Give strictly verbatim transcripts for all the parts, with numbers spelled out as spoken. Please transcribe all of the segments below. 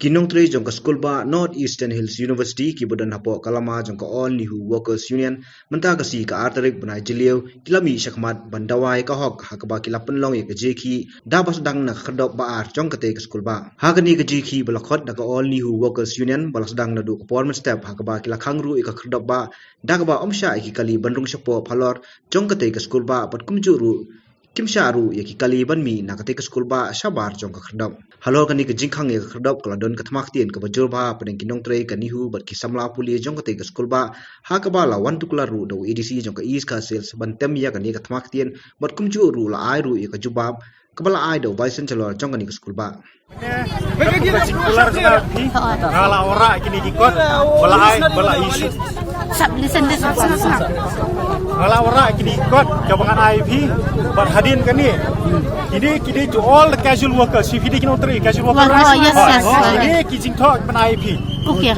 Ki nongtrei jong ka skulbah North Eastern Hills University kiba don hapoh ka lama jong ka All Nehu Workers Union mynta ka sngi ka ar tarik bnai Jylliew ki la mih shakhmat ban dawa ïa ka hok ha kaba ki la pynlong ïa ka jingkhih da ba sdang na ka khyrdop ba ar jong katei ka skulbah. Ha kane ka jingkhih ba la khot da ka All Nehu Workers Union ba la sdang naduh ka por mynstep ha kaba ki la khang ruh ïa ka khyrdop ba da kaba ym shah ïa ki kali ban rung shapoh phalor jong katei ka skulbah bad kumjuh ruh kim shah ruh ïa ki kali ban mih na katei ka skulbah shabar jong ka khyrdop. Halor kane ka jingkhang ïa ka khyrdop ka la don ka thma ktien kaba jur bha hapdeng ki nongtrei ka Nehu bad ki samla pule jong katei ka skulbah ha kaba la wan tuklar ruh da u A D C jong ka East Khasi Hills ban tem ïa kane ka thma ktien bad kumjuh ruh la ai ruh ïa ka jubab kaba la ai da u Vice Chancellor jong kane ka skulbah. Ka jingkular ka phi, nga la wanrah kine ki kot ba la ai, ba la issue. Sap, listen, listen, listen, listen. Nga la wanrah kine ki kot kaba ngan ai phi bad hadien kane. Kine, kine to all the casual workers. Phi dei ki nongtrei casual workers, right? Oh, yes, yes, yes. Kine ki jingthoh ban ai phi. Okay.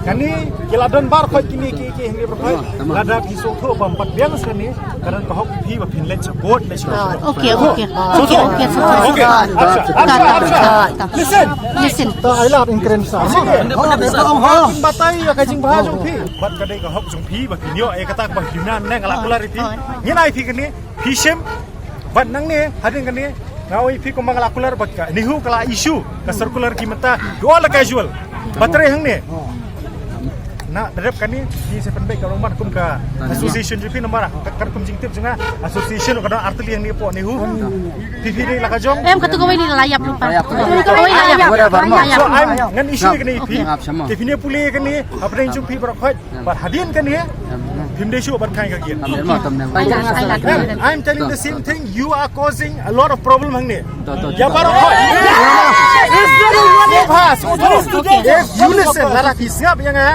Kane ki la don baroh kine ki, ki hynriew baroh. Lada phi sngewthuh bym pat biang sha kane, ka don ka hok phi ba phin leit sha court, leit sha court. Okay, okay. Sngewthuh. Okay, okay, okay. Okay. Acha, acha, acha. Listen. Listen. Ta ai lad in kren sa. Batai ïa ka jingbha jong phi. Bad ka dei ka hok jong phi ba phin ïoh ïa kata ba phi na ne nga la kular ïa phi. Ngin ai phi kane, phi shim. Bad nangne hadien kane nga ong ïa phi kumba nga la kular bad ka Nehu ka la issue ka circular ki mynta to all the casual. Ba trei hangne. Na da dep kane phi sa pynbeit ka rong ban kum ka association jong phi namar ka, ka kum jingtip jong nga association ka don artylli hangne hapoh Nehu. Phi, phi dei la ka jong. Em, katu kawei ni la ïap lypa. Kawei la ïap. Whatever, ma. La ïap. So, I'm ngan issue kane ïa phi. Te phi ne pule kane hapdeng jong phi baroh khoit. Bad hadien kane phim dei shuh ban khaïi ka gate. Em, I'm telling the same thing. You are causing a lot of problem hangne. Ïa baroh khoit. Sngewbha, sngewbha. If you listen, lada phi sngap ïa nga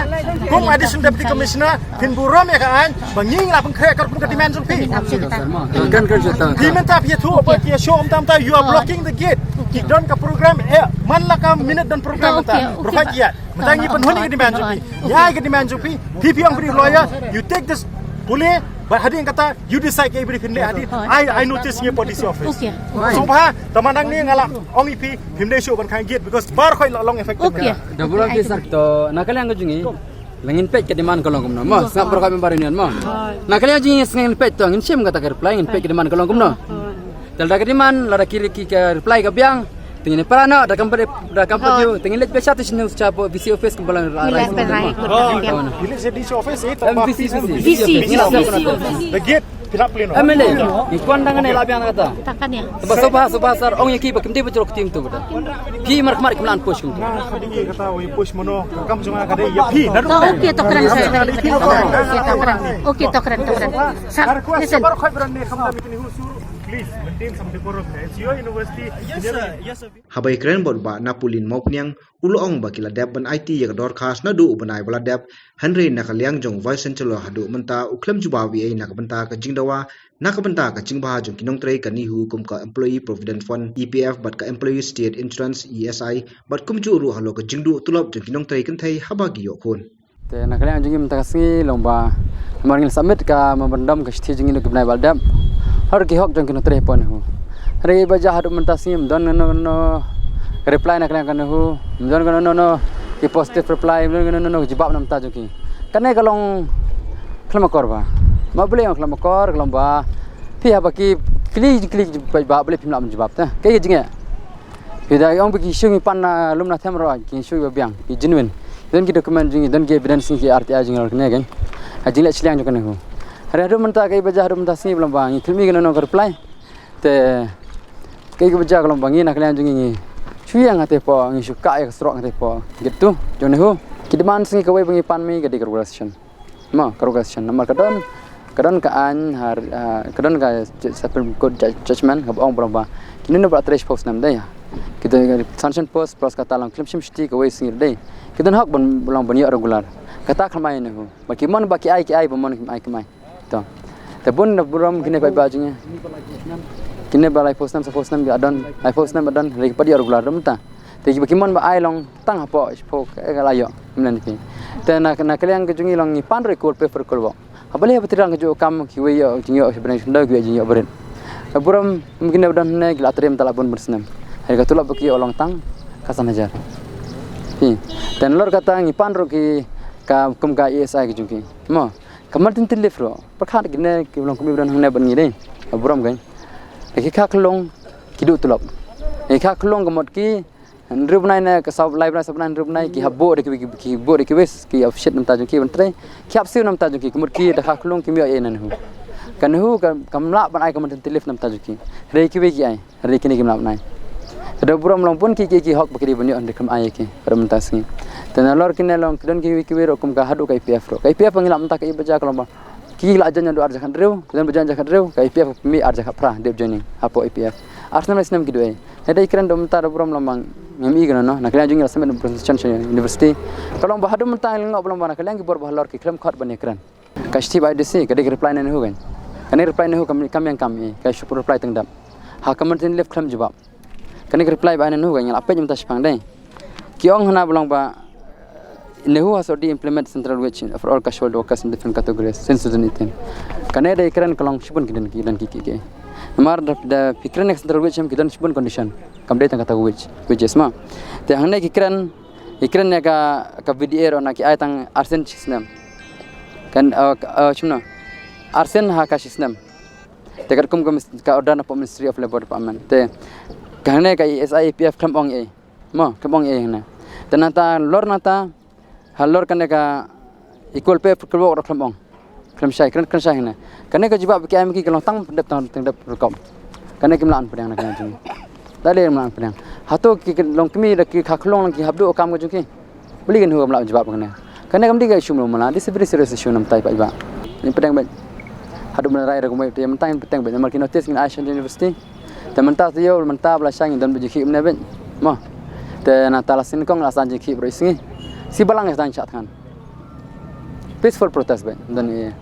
kum Additional Deputy Commissioner, phin burom ïa ka aiñ ba ngi la pynkhreh ka rukom ka demand jong phi. Kan kan jeta. Phi mynta phi ïathuh ba ki ïashoh mynta mynta, you are blocking the gate. Ki don ka program, eh, man la ka minute don program mynta. Baroh khoit ïa. Mynta ngi pynhun ïa ka demand jong phi. Ïa ka demand jong phi. Phi phi ong phi lawyer, you take this pule, bad hadien kata you decide ka everything le hadien. I, I notice ngi hapoh D C office. Okay. Sngewbha, tang ba nangne nga la ong ïa phi, phim dei shuh ban khaïi gate because baroh khoit la long affected. Okay. Da burom ki sir to, na ka liang ka jong ngi. La ngin peit ka demand ka long kumno. Mo, sngap baroh khoit member union mo. Na ka liang jong ngi ngin peit to, ngin shim kata ka reply, ngin peit ka demand ka long kumno. Te lada ka demand, lada ki, ki ka reply ka biang, te ngin para noh, da kam pat, da kam pat ïoh, te ngin leit beit sha station news sha hapoh V C office kumba la rai. Ngin leit beit rai. Ngin leit sha D C office, eh, V C, V C, V C office. The gate, pynap pule noh. M L A, ngi kwah dang ne la biang kata. Tang kane. Te ba sngewbha, sngewbha sir, ong ïa ki ba kim dei ba jrong ka team to ba da. Ki mar khmat kim lah ban push kumto. Nga ka dei kata oi push mano, ka kam jong nga ka dei ïa phi. Okay, to kren, to kren. Okay, to kren, to kren. Sir, listen. Please maintain some decorum. It's your university. Yes, sir. Yes, sir. Haba ïakren bad u Bah Napoleon Mawphniang, u la ong ba ki la dep ban aiti ïa ka dorkhas naduh u bnai ba la dep, hynrei na ka liang jong u Vice Chancellor haduh mynta u khlem jubab ei ei na ka bynta ka jingdawa na ka bynta ka jingbha jong ki nongtrei ka Nehu kum ka Employee Provident Fund, E P F, bad ka Employee State Insurance, E S I, bad kumjuh ruh halor ka jingduh tulop jong ki nongtrei kynthei haba ki ïoh khun. Te na ka liang jong ngi mynta ka sngi long ba namar ngi la submit ka memorandum ka shithi jong ngi naduh ki bnai ba la dep halor ki hok jong ki nongtrei hapoh Nehu. Hynrei ba jia haduh mynta ka sngi ym don kano kano ka reply na ka liang ka Nehu, ym don kano kano ki positive reply, ym don kano kano ka jubab na ka bynta jong ki. Kane ka long khlem akor ba. Ma balei ong khlem akor, ka long ba phi haba ki kylli, kylli ba balei phim lah ban jubab te. Kaei ka jingeh. Phi da ong ba ki shu ngi pan na lum na them ruh ki shu ba biang, ki genuine. Don ki document jong ngi, don ki evidence jong ngi, ki R T I jong ngi ruh kane kan. Ha jingleh shiliang jong ka Nehu. Hynrei haduh mynta kaei ba jia haduh mynta sngi ba long ba ngi khlem ïohi kano kano ka reply. Te kaei ba jia ka long ba ngi na ka liang jong ngi ngi shu ïeng hangtei hapoh, ngi shu kah ïa ka surok hangtei hapoh gate two jong Nehu. Ki demand sngi kawei ba ngi pan ma ngi ka dei ka regularization. Mo, ka regularization namar ka don, ka don ka aiñ ha, ha, ka don ka ju-, Supreme Court ju-, judgment kaba ong ba long ba kine ba la trei shiphew snem de ïa. Ki don ka sanction post plus kata long khlem shim shuti kawei sngi de. Ki don hok ban long ban ïoh regular. Kata khlem ai Nehu. Ba ki mon ba ki ai ki ai, ba mon kim ai kim ai. To. Te bun na burom kine paidbah jong ngi. Kine ba laiphew snem, saphew snem ki la don, laiphew snem ba don, hynrei ki pat ïoh regular ruh mynta. Te kiba ki mon ba ai long tang hapoh shiphew ka, ka la ïoh. Mlien phi. Te na, na ka liang ka jong ngi long ngi pan ruh ïa ka World Pay for Equal Work. Haba leh haba tyrang ka juh ka kam kiwei ïoh jingïoh sha bneng sha khyndew, kiwei jingïoh barit. Burom, ym kine ba don hangne ki la trei mynta la bun bun snem. Hynrei ka tulop ba ki ïoh long tang ka san hajar. Te nalor kata ngi pan ruh ki ka kum ka E S I ki jong ki. Mo, ka maternity leave ruh. Pyrkhat kine ki long kumne ba don hangne ban ngi dei. Ka burom ka. Ki kha khlung ki duh tulop. Ki kha khlung ka mut ki hynriew bnai ne ka saw lai bnai saw bnai hynriew bnai ki hap buh da ki, ki buh da ki wis ki hap shit namta jong ki ban trei. Ki hap siew namta jong ki ka mut ki da kha khlung kim ïoh ei na NEHU. Ka NEHU ka, kam lah ban ai ka maternity leave namta jong ki. Hynrei kiwei ki ai. Hynrei kine kim lah ban ai. Ka da burom long bun ki, ki, ki hok ba ki dei ban ïoh hynrei kam ai ki. Ka da mynta sngi. Te nalor kine long ki don kiwei kiwei ruh kum ka haduh ka E P F ruh. Ka E P F ngi lah mynta ka i baja ka long ba ki la join haduh ar hajar khathynriew, ki don ba join hajar khathynriew, ka E P F mih ar hajar khatphra dep joining hapoh E P F. Ar snem lai snem ki duh ei. Hynrei kren da mynta da burom long ba ngim i kano kano. Na ka liang jong ngi la submit presentation sha university. Ka long ba haduh mynta ngi la ngop ba long ba na ka liang ki bor ba halor ki khlem khot ban ïakren. Ka shithi ba I D C ka dei ka reply na NEHU kan. Kane ka reply NEHU kam, kam ïeng kam i, ka shu reply tang dap. Ha ka maternity leave khlem jubab. Kane ka reply ba NEHU kan, ngi la peit mynta shipang dei. Ki ong hana ba long ba NEHU has already implemented central wage for all casual workers in different categories since twenty eighteen. Kane dei kren ka long shibun ki don ki, don ki, ki, ki. Namar da, da phi kren ka central wage em ki don shibun condition. Kam dei tang kata ka wage, wages ma. Te hangne ki kren, ki kren ïa ka, ka V D A ruh na ki ai tang arsien shi snem. Kan, uh, ka, uh, shimno. Arsien ha ka shi snem. Te katkum ka mis-, ka order na pok Ministry of Labour Department. Te ka hangne ka E S I E P F khlem ong ei. Mo, khlem ong ei hangne. Te nata, lor nata, halor kane ka equal pay for equal work ruh khlem ong. Khlem shai, kren, kren shai hangne. Kane ka jubab ki ai ma ki ka long tang dep tang, tang dep rukom. Kane kim lah pdiang na kane jong. Da le kim lah pdiang. Hato ki, ki long kmie da ki kha khlung lang ki hap duh kam ka jong ki. Beli kan hu kam lah jubab kane. Kane kam dei ka issue mala, this is very serious issue namtai pa iba. Ni pdiang ba. Haduh ban rai rukom ba te mynta pdiang ba namar ki notice ngin ai sha university. Te mynta te ïoh mynta ba la shang don ba jingkhih mynne ba. Mo. Te nata la sien kong la san jingkhih bro sngi. Shi balang ïa tang chat kan. Peaceful protest ba. Don ïa.